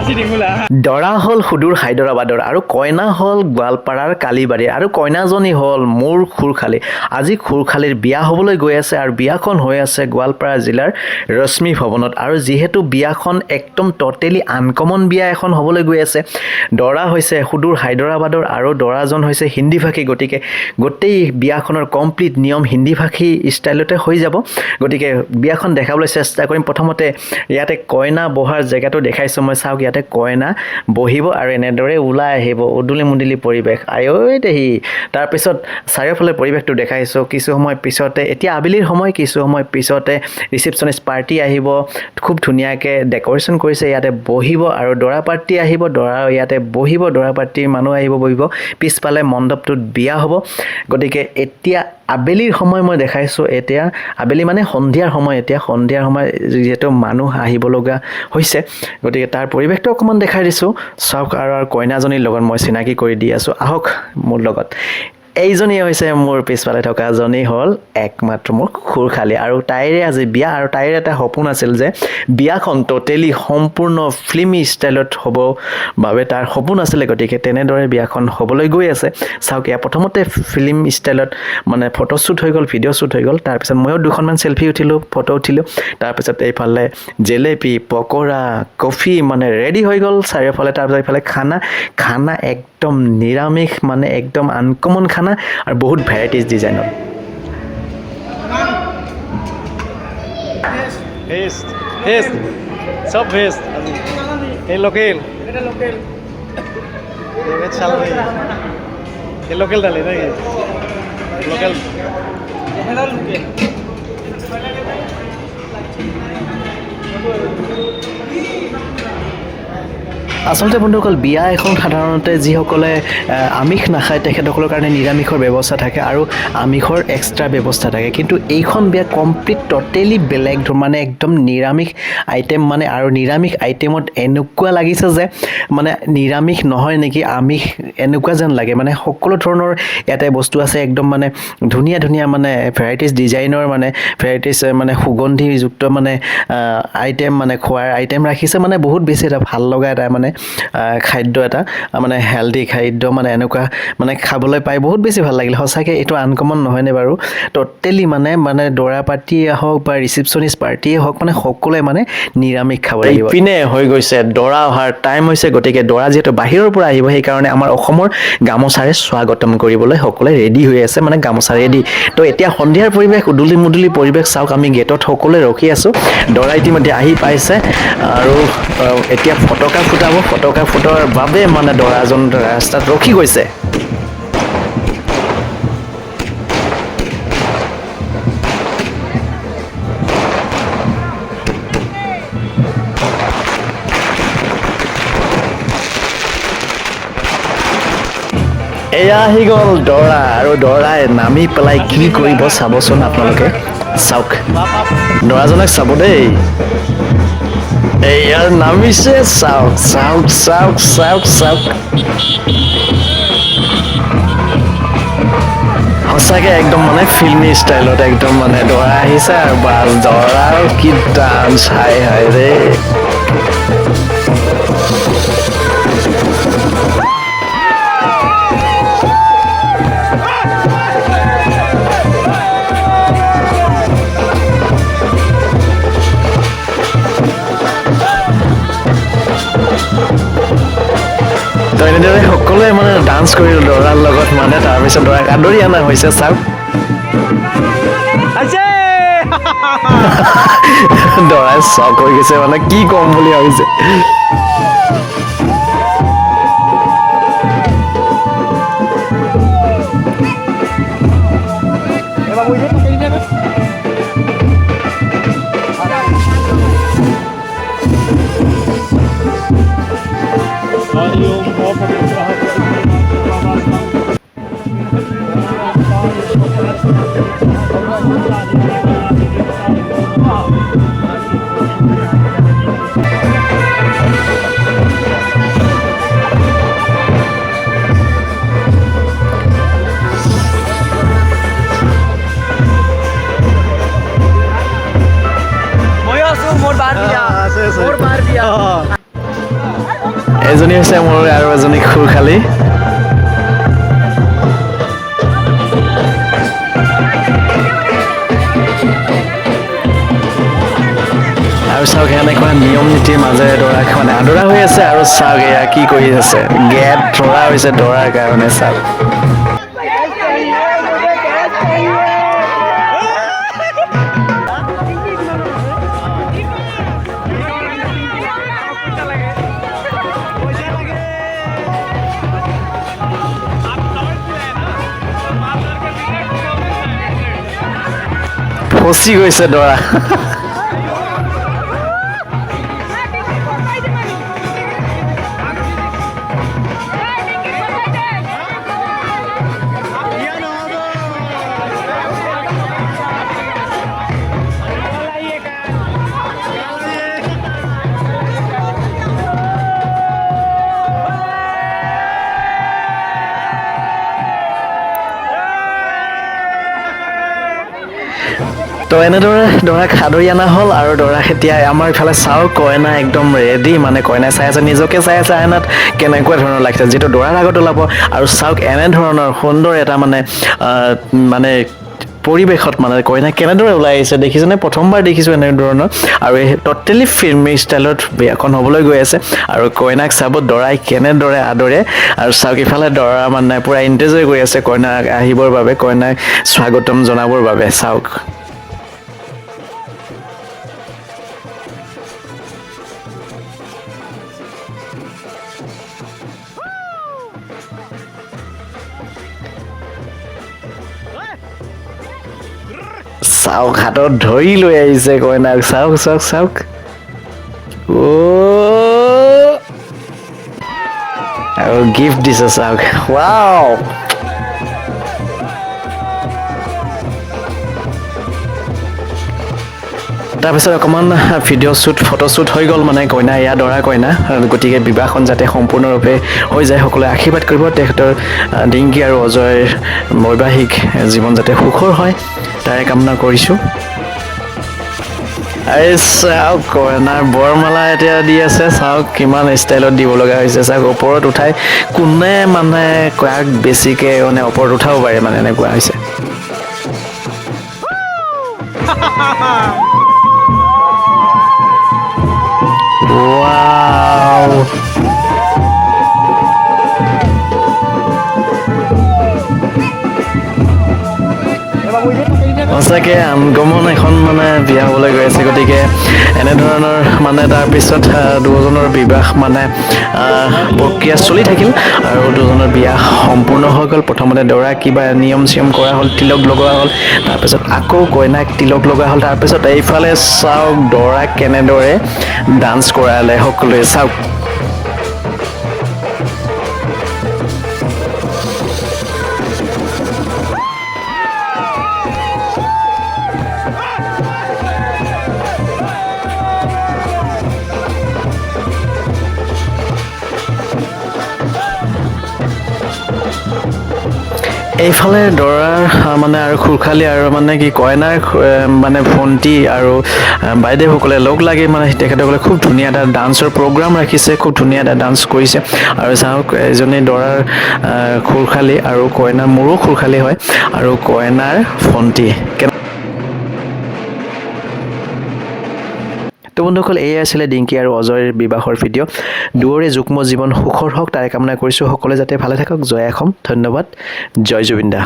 দৰা হ'ল সুদূৰ হায়দৰাবাদৰ আৰু কইনা হ'ল গোৱালপাৰাৰ কালিবাৰীৰ আৰু কইনাজনী হ'ল মোৰ খুৰখালী। আজি খুৰখালীৰ বিয়া হ'বলৈ গৈ আছে আৰু বিয়াখন হৈ আছে গোৱালপাৰা জিলাৰ ৰশ্মি ভৱনত। আৰু যিহেতু বিয়াখন একদম ট'টেলি আনকমন বিয়া এখন হ'বলৈ গৈ আছে, দৰা হৈছে সুদূৰ হায়দৰাবাদৰ আৰু দৰাজন হৈছে হিন্দীভাষী, গতিকে গোটেই বিয়াখনৰ কমপ্লিট নিয়ম হিন্দীভাষী ষ্টাইলতে হৈ যাব। গতিকে বিয়াখন দেখাবলৈ চেষ্টা কৰিম। প্ৰথমতে ইয়াতে কইনা বহাৰ জেগাটো দেখাইছোঁ মই। চাওক, ইয়াতে কইনা বহিব আৰু এনেদৰে ওলাই আহিব। উদুলি মুদুলি পৰিৱেশ, আঐ দেহি! তাৰপিছত চাৰিওফালে পৰিৱেশটো দেখাইছোঁ। কিছু সময় পিছতে, এতিয়া আবেলিৰ সময়, কিছু সময় পিছতে ৰিচিপশ্যনিষ্ট পাৰ্টি আহিব। খুব ধুনীয়াকৈ ডেক'ৰেশ্যন কৰিছে। ইয়াতে বহিব আৰু দৰা পাৰ্টি আহিব, দৰা ইয়াতে বহিব, দৰা পাৰ্টিৰ মানুহ আহিব, বহিব। পিছফালে মণ্ডপটোত বিয়া হ'ব। গতিকে এতিয়া আবেলিৰ সময় মই দেখাইছোঁ। এতিয়া আবেলি মানে সন্ধিয়াৰ সময়। এতিয়া সন্ধিয়াৰ সময় যিহেতু মানুহ আহিব লগা হৈছে, গতিকে তাৰ পৰিৱেশটো অকণমান দেখাই দিছোঁ। চাওক, আৰু কইনাজনীৰ লগত মই চিনাকি কৰি দি আছোঁ। আহক মোৰ লগত। এইজনী হৈছে মোৰ পিছফালে থকাজনী হ'ল একমাত্ৰ মোৰ খুৰখালী আৰু তাইৰে আজি বিয়া। আৰু তাইৰ এটা সপোন আছিল যে বিয়াখন ট'টেলি সম্পূৰ্ণ ফিল্মি ষ্টাইলত হ'ব বাবে তাৰ সপোন আছিলে। গতিকে তেনেদৰে বিয়াখন হ'বলৈ গৈ আছে। চাওক, এয়া প্ৰথমতে ফিল্ম ষ্টাইলত মানে ফটোশ্বুট হৈ গ'ল, ভিডিঅ' শ্বুট হৈ গ'ল। তাৰপিছত ময়ো দুখনমান চেলফি উঠিলোঁ, ফটো উঠিলোঁ। তাৰপিছত এইফালে জেলেপি, পকৰা, কফি মানে ৰেডি হৈ গ'ল চাৰিওফালে। তাৰপিছত এইফালে খানা। খানা একদম নিৰামিষ, মানে একদম আনকমন খানা আৰু বহুত ভেৰাইটিজ ডিজাইনত। ভেজ ভেজ, চব ভেজ আজি। এই লোকেল, ভেজ চাল, এই লোকেল দালি নাকি? লোকেল। আচলতে বন্ধুসকল, বিয়া এখন সাধাৰণতে যিসকলে আমিষ নাখায়, তেখেতসকলৰ কাৰণে নিৰামিষৰ ব্যৱস্থা থাকে আৰু আমিষৰ এক্সট্ৰা ব্যৱস্থা থাকে। কিন্তু এইখন বিয়া কমপ্লিট ট'টেলি বেলেগ, মানে একদম নিৰামিষ আইটেম। মানে আৰু নিৰামিষ আইটেমত এনেকুৱা লাগিছে যে মানে নিৰামিষ নহয় নেকি, আমিষ এনেকুৱা যেন লাগে। মানে সকলো ধৰণৰ ইয়াতে বস্তু আছে। একদম মানে ধুনীয়া ধুনীয়া মানে ভেৰাইটিজ ডিজাইনৰ, মানে ভেৰাইটিজ মানে সুগন্ধিযুক্ত মানে আইটেম, মানে খোৱাৰ আইটেম ৰাখিছে। মানে বহুত বেছি এটা ভাল লগা এটা মানে খাদ্য এটা, মানে হেল্ডি খাদ্য, মানে এনেকুৱা মানে খাবলৈ পাই বহুত বেছি ভাল লাগিল। সঁচাকৈ এইটো আনকমন নহয়নে বাৰু? ট'টেলি মানে দৰা পাৰ্টিয়ে হওক বা ৰিচিপশ্যনিষ্ট পাৰ্টিয়ে হওক, মানে সকলোৱে মানে নিৰামিষ খাব লাগিব। ইপিনে হৈ গৈছে দৰা অহাৰ টাইম হৈছে। গতিকে দৰা যিহেতু বাহিৰৰ পৰা আহিব, সেইকাৰণে আমাৰ অসমৰ গামোচাৰে স্বাগতম কৰিবলৈ সকলোৱে ৰেডি হৈ আছে, মানে গামোচা ৰেডি। তো এতিয়া সন্ধিয়াৰ পৰিৱেশ, উদুলি মুদুলি পৰিৱেশ। চাওক, আমি গেটত সকলোৱে ৰখি আছোঁ। দৰা ইতিমধ্যে আহি পাইছে আৰু এতিয়া ফটকা ফুটাব। ফটকা ফুটোৱাৰ বাবে মানে দৰাজন ৰাস্তাত ৰখি গৈছে। এয়া আহি গ'ল দৰা আৰু দৰাই নামি পেলাই কি কৰিব চাবচোন আপোনালোকে। চাওক, দৰাজনক চাব দেই। এয়া নামিছে। চাওক, চাওক, চাওক, চাওক, চাওক! সঁচাকে একদম মানে ফিল্মি ষ্টাইলত একদম মানে দৰা আহিছে আৰু বাছ, দৰাৰ কি ডান্স, হাই হাই ৰে! তো এনেদৰে সকলোৱে মানে ডান্স কৰিলোঁ দৰাৰ লগত। মানে তাৰপিছত দৰাক আদৰি অনা হৈছে। চাওক, দৰাই চক হৈ গৈছে, মানে কি ক'ম বুলি ভাবিছে। ময়ো আছো, মোৰ বাৰ বিয়া। আছে, আছে। মোৰ বাৰ বিয়া। এজনী হৈছে মোৰ আৰু এজনী খুৰখালী। আৰু চাওক, এনেকুৱা নিয়ম নীতিৰ মাজেৰে দৰাক মানে আদৰা হৈ আছে। আৰু চাওক, এয়া কি কৰি আছে, গেট ধৰা হৈছে দৰাৰ কাৰণে, চাওক। ফচি গৈছে দৰা। তো এনেদৰে দৰাক আদৰি অনা হ'ল। আৰু দৰাক এতিয়া আমাৰ ইফালে চাওক, কইনা একদম ৰেডি, মানে কইনাই চাই আছে, নিজকে চাই আছে আইনাত কেনেকুৱা ধৰণৰ লাগিছে, যিটো দৰাৰ আগত ওলাব। আৰু চাওক, এনেধৰণৰ সুন্দৰ এটা মানে পৰিৱেশত মানে কইনা কেনেদৰে ওলাই আহিছে দেখিছেনে? প্ৰথমবাৰ দেখিছোঁ এনেধৰণৰ। আৰু এই ট'টেলি ফিল্মি ষ্টাইলত বিয়াখন হ'বলৈ গৈ আছে। আৰু কইনাক চাব দৰাই কেনেদৰে আদৰে। আৰু চাওক, ইফালে দৰা মানে পূৰা ইণ্টাৰেষ্ট কৰি আছে কইনাক আহিবৰ বাবে, কইনাক স্বাগতম জনাবৰ বাবে, চাওক। চাওক, হাতত ধৰি লৈ আহিছে কইনাক, চাওক চাওক চাওক। অ' আৰু গিফ্ট দিছে, চাওক, ৱাও। তাৰপিছত অকণমান ভিডিঅ' শ্বুট, ফটো শ্বুট হৈ গ'ল, মানে কইনা এয়া দৰা কইনা। গতিকে বিবাহখন যাতে সম্পূৰ্ণৰূপে হৈ যায় সকলোৱে আশীৰ্বাদ কৰিব। তেখেতৰ ডিংকি আৰু অজয়ৰ বৈবাহিক জীৱন যাতে সুখৰ হয় তাৰে কামনা কৰিছোঁ। এই চাওক, কইনাৰ বৰমালা এতিয়া দি আছে, চাওক কিমান ষ্টাইলত দিব লগা হৈছে, চাওক। ওপৰত উঠাই কোনে মানে কাক বেছিকৈ মানে ওপৰত উঠাব পাৰে, মানে এনেকুৱা হৈছে। Wow! সঁচাকৈ আনকমন এখন মানে বিয়া হ'বলৈ গৈ আছে। গতিকে এনেধৰণৰ মানে তাৰপিছত দুজনৰ বিবাহ মানে প্ৰক্ৰিয়া চলি থাকিল আৰু দুজনৰ বিয়া সম্পূৰ্ণ হৈ গ'ল। প্ৰথমতে দৰা কিবা নিয়ম চিয়ম কৰা হ'ল, তিলক লগোৱা হ'ল, তাৰপিছত আকৌ কইনাক তিলক লগোৱা হ'ল। তাৰপিছত এইফালে চাওক দৰাক কেনেদৰে ডান্স কৰালে সকলোৱে, চাওক। এইফালে দৰাৰ মানে আৰু খুৰখালী আৰু মানে কি কইনাৰ মানে ভণ্টি আৰু বাইদেউসকলে লগ লাগি মানে তেখেতসকলে খুব ধুনীয়া এটা ডান্সৰ প্ৰগ্ৰাম ৰাখিছে, খুব ধুনীয়া এটা ডান্স কৰিছে। আৰু চাওক, এজনী দৰাৰ খুৰখালী আৰু কইনাৰ, মোৰো খুৰখালী হয়, আৰু কইনাৰ ভণ্টি। তো বন্ধুসকল, এয়াই আছিলে ডিংকি আৰু অজয়ৰ বিবাহৰ ভিডিঅ'। দুয়োৰে যুগ্ম জীৱন সুখৰ হওক তাৰে কামনা কৰিছোঁ। সকলোৱে যাতে ভালে থাকক। জয় অসম। ধন্যবাদ। জয় জুবিন দা।